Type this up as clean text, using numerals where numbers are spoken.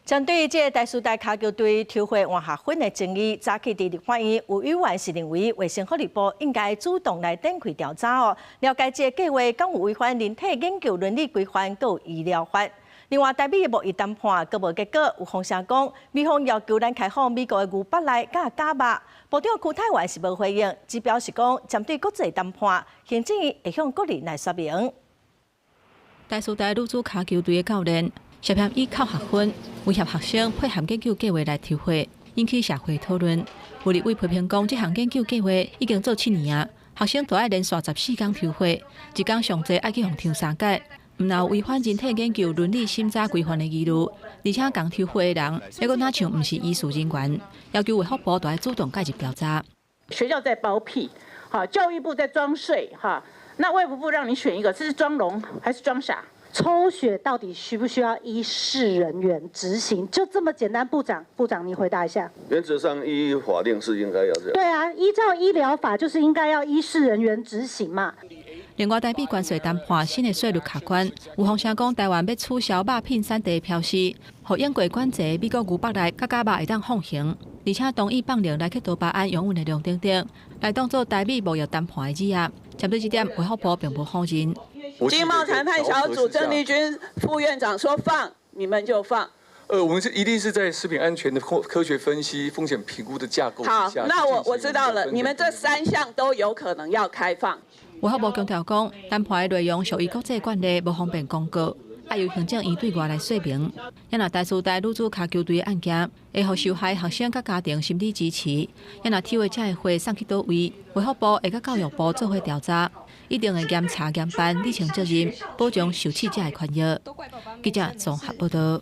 針對這个台師大跤球隊抽血換學分的爭議，早起佇立法院有委員是認為衛生福利部應該主動來展開調查哦，了解這个計劃敢有違反人體研究倫理規範佮醫療法。另外，台美的貿易談判閣無結果，有風聲講美方要求咱開放美國的牛腹內佮絞肉，部長邱泰源是無回應，只表示講針對國際談判，行政院會向國人來說明。台師大女子跤球隊的教練涉嫌以扣學分威脅學生配合研究計劃來抽血，引起社會討論。有立委批評講，這項研究計劃已經做7年啊，學生都愛連續14工抽血，一工上濟愛去予抽三擺，毋但有違反人體研究倫理審查規範的疑慮，而且共抽血的人，猶閣若像毋是醫事人員，要求衛福部都愛主動介入調查。學校在包庇，哈，教育部在裝睡，哈，那衛福部讓你選一個，這是裝聾還是裝傻？抽血到底需不需要醫事人員執行？就這麼簡單，部長，部長你回答一下。原則上依法令是應該要這樣。對啊，依照醫療法就是應該要醫事人員執行嘛。另外，台美關稅談判新的稅率卡關，有風聲講台灣欲取消肉品產地標示，予用過管制美國牛腹內佮絞肉會當放行，而且同意放任萊克多巴胺營運的量等等，來當做台美貿易談判的指壓。針對這點，衛福部並無否認。經貿談判小組鄭麗君副院長說放，你們就放。我們是一定是在食品安全的科學分析、風險評估的架構之下。好，那我知道了，你們這三項都有可能要開放。衛福部強調講，談判的內容屬於國際慣例，無方便公告，愛由行政院對外來說明。若台師大女子跤球隊的案件，會予受害學生佮家庭心理支持。若抽血者的血送去佗位，衛福部會佮教育部做伙調查，一定會嚴查嚴辦，釐清責任，保障受試者的權益。記者綜合報道。